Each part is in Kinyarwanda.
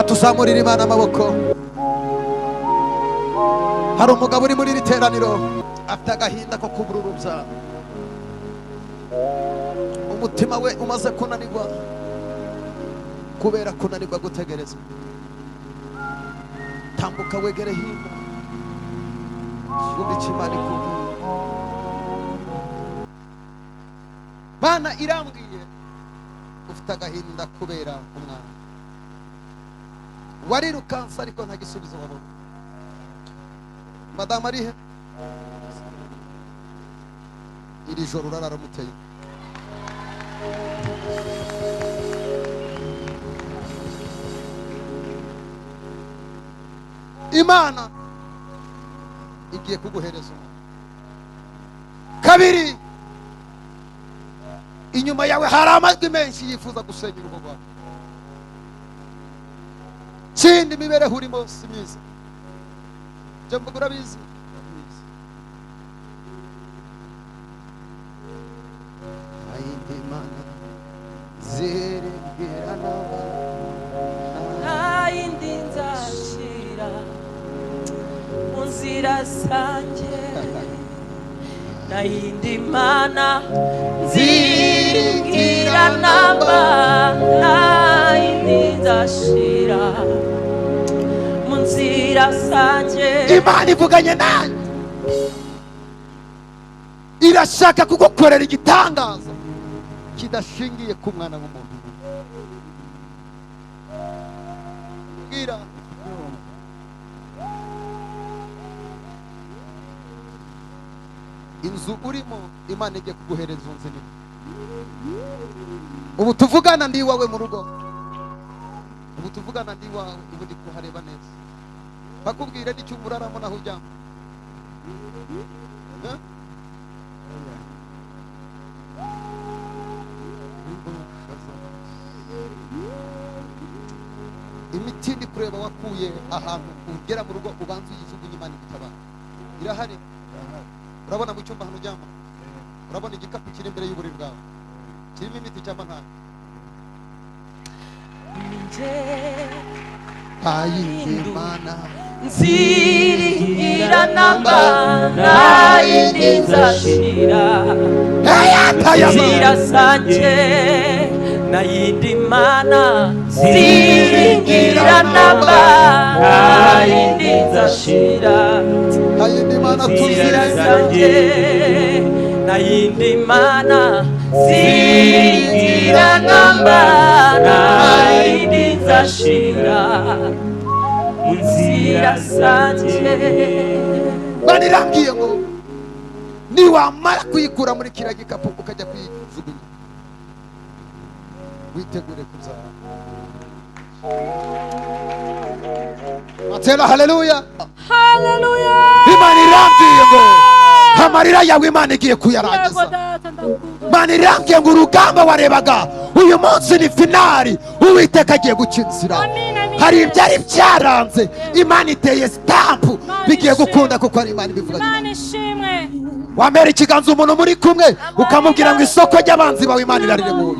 Tuzamurire Imana amaboko. Hari umugabo uri muri iri teraniro afite agahinda ko kubura urubyaro, umutima we umaze kunanirwa kubera kunanirwa gutegereza. Tambuka wegere hino, wumve icyo Imana ikubwiye. Mana irambwiye ufite agahinda kubera umwana warirukanse ariko nta gisubizo wabona. Madamu ari he? Iri joro uraramuteye. Imana igiye kuguhereza umwana. Kabiri, inyuma yawe hari amajwi menshi yifuza gusenya urugo rwawe. Kindi, imibereho urimo si myiza. Ibyo mvuga urabizi. Ayindi mana ziribwira Nta yindi nzashira mu nzira zanjye, nta yindi mana nziringira namba, nta yindi nzashira mu nzira zanjye. Imana ivuganye nanjye, irashaka kugukorera igitangaza kidashingiye ku mwana w'umuntu. Bwira inzu urimo, Imana igiye kuguhereza inzu nini. Ubu tuvugana ndi iwawe mu rugo, ubu tuvugana ndi iwawe, ubu ndi kuhareba neza. Bakubwire n'icyumba uraramo naho uryama. Eh? Imiti ndi kureba wakuye ahantu ugera mu rugo ubanza uyijugunye, Imana igutabara. Irahari. Urabona mu cyumba ahantu uryama, urabona igikapu kiri imbere y'uburiri bwawe kirimo imiti cyangwa ntayo? Ninjye Ayindi mana nziringira namba, nta yindi nzashira nzira zanjye, nta yindi mana nziringira namba, nta yindi nzashira Ayindi mana nzira tuzira zanjye, nta yindi mana nziringira namba, nta yindi nzashira mu nzira zanjye. Imana irambwiye ngo niwamara kuyikura muri kiriya gikapu ukajya kuyijugunya, witegure kubyara. Matera, haleluya. Haleluya. Imana irambwiye ngo amarira yawe Imana igiye kuyarangiza. Yego data, ndakumva. Imana irambwiye ngo urugamba warebaga uyu munsi ni finali, Uwiteka agiye guca inzira. Amin, amin. Hari ibyari byaranze, Imana iteye sitampu, Imana bigiye ishimwe. gukunda kuko ari Imana ibivuga. Imana ishimwe. Wamera ikiganza umuntu muri kumwe ukamubwira ngo isoko ry'abanzi bawe Imana irariremuye.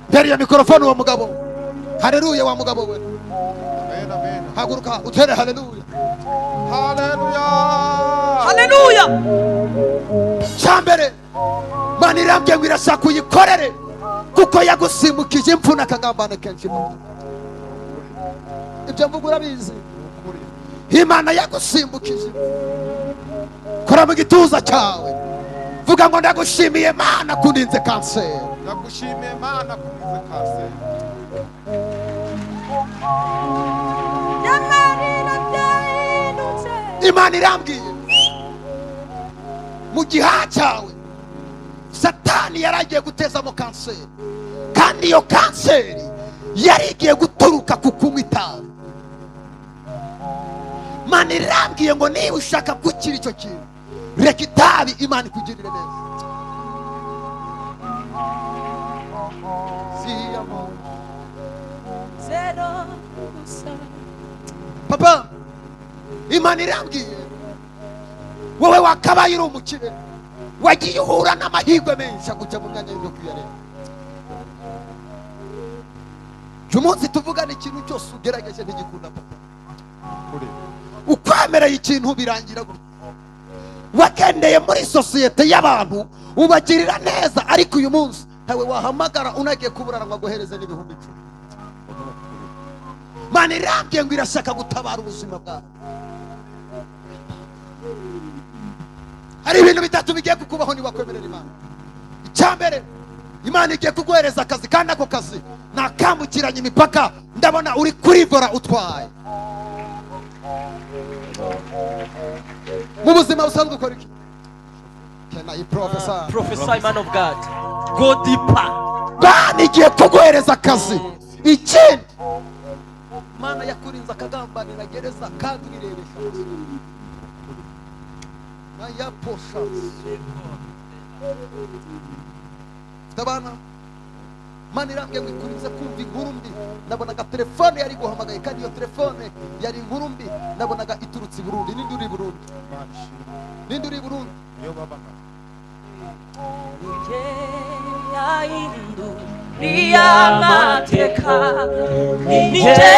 Mbere iyo mikorofone uwo mugabo, haleluya wa mugabo we. Amen, amen. Haguruka utere haleluya. Haleluya. Haleluya. Cyambere, Imana irambwiye ngo irashaka uyikorere kuko yagusimbukije impfu n'akagambane kenshi. Ibyo mvuga urabizi. Imana yagusimbukije. Kora mu gituza cyawe, vuga ngo ndagushimiye Mana kundinze kanseri. Ndagushimiye Mana kundinze kanseri. Amarira byahindutse. Imana irambwiye mu gihaha cyawe Satani yari agiye gutezamo kanseri, kandi iyo kanseri yari igiye guturuka ku kunywa itabi. Imana irambwiye ngo niba ushaka gukira icyo kintu, reka itabi, Imana ikugirire neza. Ziyamo. Zero gusa. Papa, Imana irambwiye wowe wakabaye uri umukire, wagiye uhura n'amahirwe menshi aguca mu myanya y'ibyo kuyareba. Uyu munsi tuvugana, ikintu cyose ugerageje ntigikunda, papa. Ukwemereye ikintu birangira gutya. Wagendeye muri sosiyete y'abantu, ubagirira neza, ariko uyu munsi ntawe wahamagara unagiye kuburana ngo aguhereze n'10,000. Mana irambye ngo irashaka gutabara ubuzima bwawe. Hari ibintu bitatu bigiye kukubaho niwakwemerera Imana. Icya mbere, Imana igiye kuguhereza akazi, kandi ako kazi nakambukiranya imipaka. Ndabona uri kuri volant utwaye. Mu buzima busanzwe ukora iki? Can I prophesy? Prophesy, man of God. Go deeper. Bana igiye kuguhereza akazi. Ikindi, Mana yakurinze akagambanira gereza, kandi urirebesha amaso nayaposha. Ufite abana. Mana irambwiye ngo ikurinze kumva inkuru mbi. Nabonaga telefone yari guhamagaye, kandi iyo telefone yari inkuru mbi. Nabonaga iturutse i Burundi. Ninde uri i Burundi? Imana ishimwe. Ninde uri i Burundi? Niyo babana. Amateka nije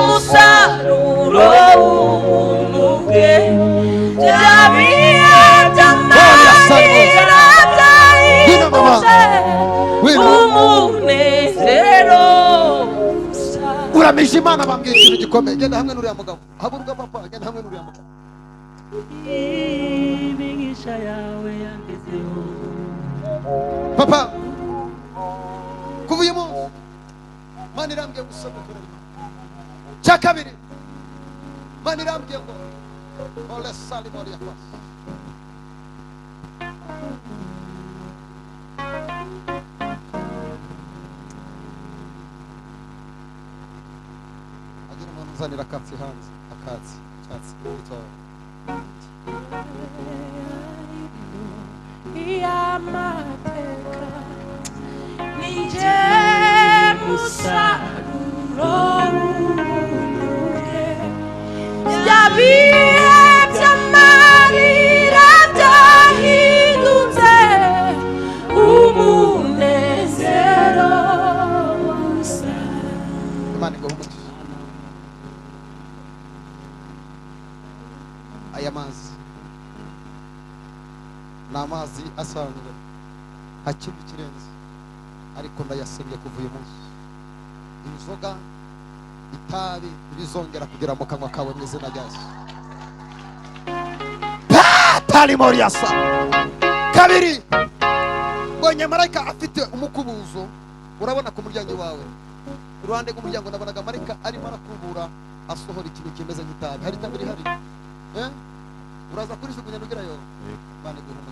musaruro w'ubuntu bwe, bya bihe by'amarira Wino, mama. byahindutse Wino. umunezero gusa. Uramije Imana, bambwiye ikintu gikomeye. Genda hamwe n'uriya mugabo. Haguruka, papa, genda hamwe n'uriya mugabo. Imigisha yawe yangezeho. Papa, kuva uyu munsi Mana irambwiye gusa gukorera Imana. Cya kabiri, Mana irambwiye ngo ole salimori yakwasi. Agira umuntu uzanira akatsi hanze, akatsi cyatsi gitoya. Amateka nije musaruro w'ubuntu bwe, bya bihe by'amarira byahindutse umunezero gusa. Imana iguhe umugisha. Aya mazi ni amazi asanzwe, nta kindi kirenze, ariko ndayasengeye. Kuva uyu munsi, inzoga, itabi ntibizongera kugera mu kanwa kawe mu izina rya Yesu. Tarimoriyasa. Kabiri, mbonye marayika afite umukubuzo. Urabona ku muryango wawe, iruhande rw'umuryango, nabonaga marayika arimo arakubura, asohora ikintu kimeze nk'itabi. Hari itabi rihari, eh? Uraza kurijugunya nugerayo. Imana iguhe umugisha.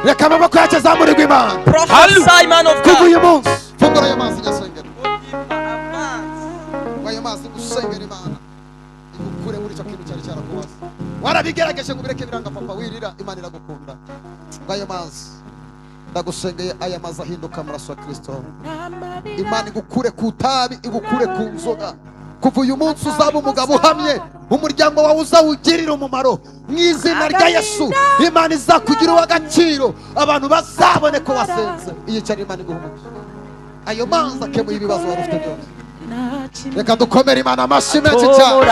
Reka amaboko yacu azamurirwe Imana. Prophesy, man of Kuva God. uyu munsi, fungura ayo mazi nyasengera. Go deeper, advance. Ngo ayo mazi gusengera, Imana igukure muri icyo kintu cyari cyarakubaza. Warabigerageje ngo ubireke biranga. Papa, wirira, Imana iragukunda. Ngo ayo mazi ndagusengeye, aya mazi ahinduka amaraso ya Kristo. Imana igukure ku itabi, igukure ku nzoga. Kuva uyu munsi uzaba umugabo uhamye, umuryango wawe uzawugirira umumaro mu izina rya Yesu. Imana izakugira uw'agaciro, abantu bazabone ko wasenze. Iyicara. Imana iguha umugisha. Ayo mazi akemuye ibibazo wari ufite byose. Reka dukomere Imana amashyi menshi cyane.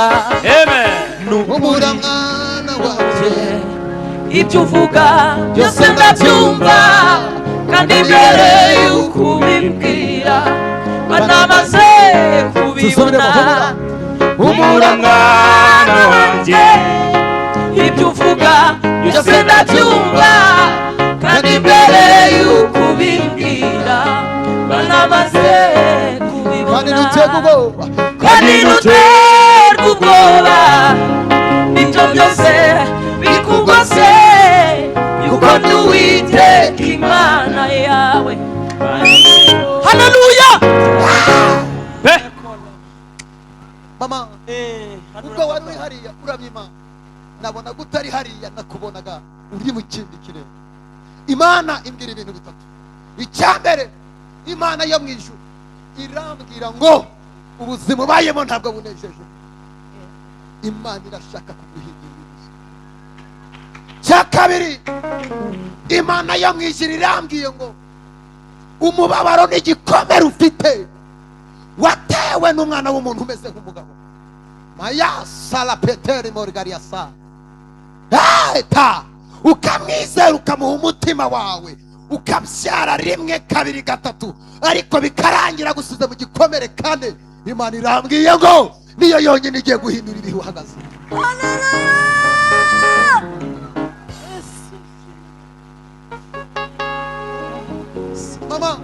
Amen. Humura, mwana wanjye. Ibyo uvuga byose ndabyumva, kandi mbere y'uko ubimbwira banamaze kubibona. Humura. Humura, mwana wanjye. Ibyo uvuga byose ndabyumva, kandi mbere y'uko ubimbwira banamaze Kandi kubibona. ntuterwe ubwoba. Kandi ntuterwe ubwoba nibyo byose bikugose, yuko ndi Uwiteka Imana yawe. Haleluya. Pe. Mama, ubwo wari uri hariya uramya Imana, nabonaga utari hariya, nakubonaga uri mu kindi kirere. Imana imbwira ibintu bitatu. Icya mbere, Imana yo mu ijuru irambwira ngo ubuzima ubayemo ntabwo bunejeje. Imana irashaka kuguhindura ubuzima. Cya kabiri, Imana yo mu ijuru irambwiye ngo Umubabaro n'igikomere ufite watewe n'umwana w'umuntu umeze nk'umugabo maya salapeteri morgariasa ta, ukamwizera, ukamuha umutima wawe, ukabyara rimwe, kabiri, gatatu, ariko bikarangira gusize mu gikomere kane. Imana irambwiye ngo niyo yonyine igiye guhindura ibihe uhagaze. Mama,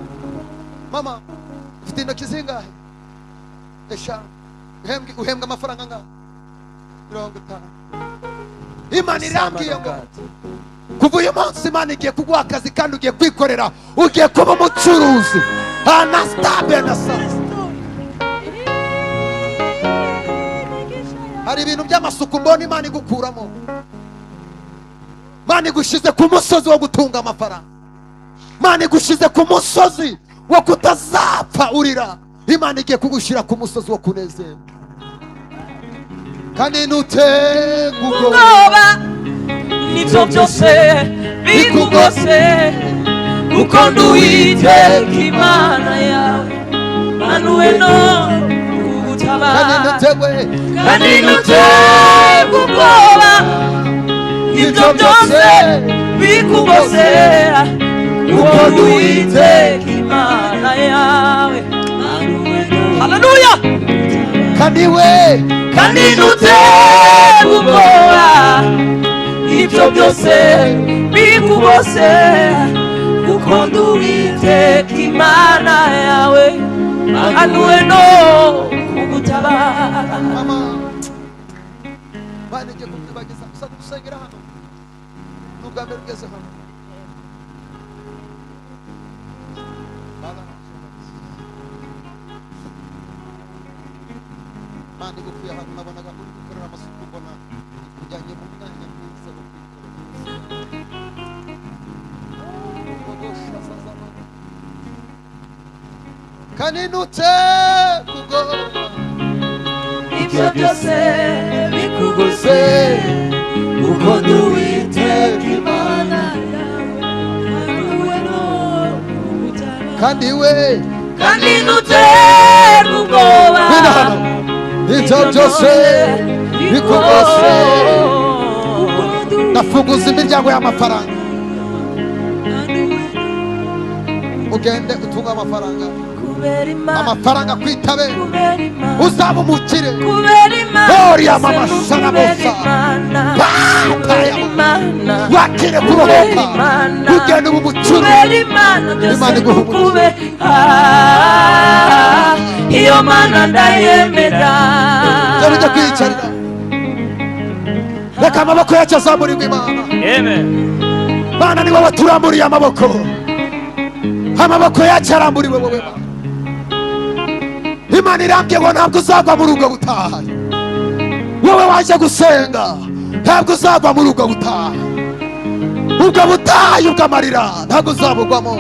mama, ufite intoki zingahe? 5. Uhembwa amafaranga angahe? 50. Imana irambwiye ngo kuva uyu munsi Imana igiye kuguha akazi kandi ugiye kwikorera, ugiye kuba umucuruzi. Anastabe na sasa. Hari ibintu by'amasuku mbona Imana igukuramo. Imana igushize ku musozi wo gutunga amafaranga. Imana igushize ku musozi wo kutazapfa urira. Imana igiye kugushyira ku musozi wo kunezerwa. Kandi ntuterwe ubwoba nibyo byose bikugose, kuko nduwiteka Imana yawe manuwe no kugutabara. Kandi ntuterwe ubwoba nibyo byose bikugose, kuko nduwiteka Imana yawe. Haleluya. Kandi we, kandi ntuterwe ubwoba ibyo byose bikugose, kuko nduwiteka Imana yawe anuwe no kugutabara. Mama, Imana igiye kukwibagiza. Usa gusengera hano ni ubwa mbere ugeze hano. Imana igukuye ahantu nabonaga uri gukorera amasuku, mbona ikujyanye mu mwanya mwiza wo kwikorera. Kandi ntuterwe ubwoba ibyo byose bikugose, kuko nduwiteka Imana yawe anuwe no kugutabara. Kandi we, kandi ntuterwe ubwoba ibyo byose bikugose. Ndafunguza imiryango y'amafaranga, ugende utunge amafaranga, amafaranga kwitabe, uzaba umukire. Gloria mama sanabosa wakire kurohoka, ugende uba umucuruzi. Imana iguha umugisha. Iyo mana ndayemera. Dore ujya kwiyicarira, reka amaboko yacu azamurirwe Imana. Amen. Mana, ni wowe turamburiye amaboko, amaboko yacu aramburiwe wowe. Imana irambwiye ngo ntabwo uzagwa muri ubwo butayu. Wowe waje gusenga, ntabwo uzagwa muri ubwo butayu. Ubwo butayu bw'amarira ntabwo uzabugwamo.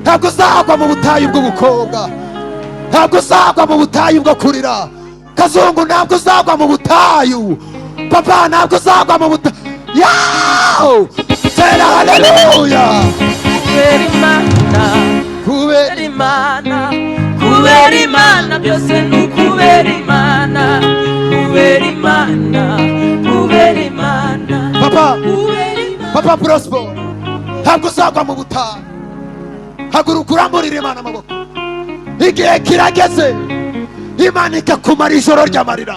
Ntabwo uzagwa mu butayu bw'ubukobwa, ntabwo uzagwa mu butayu bwo kurira. Kazungu, ntabwo uzagwa mu butayu. Papa, ntabwo uzagwa mu butayu. Yaw! Tera haleluya. Kubera Imana, Kubera Imana, kubera Imana byose ni ukubera Imana, kubera Imana, kubera Imana. Papa, kubera Imana. Papa Prosper, ntabwo uzagwa mu butayu. Haguruka uramburire Imana amaboko. Igihe kirageze Imana ikakumara ijoro ry'amarira.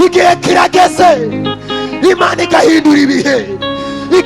Igihe kirageze Imana igahindura ibihe.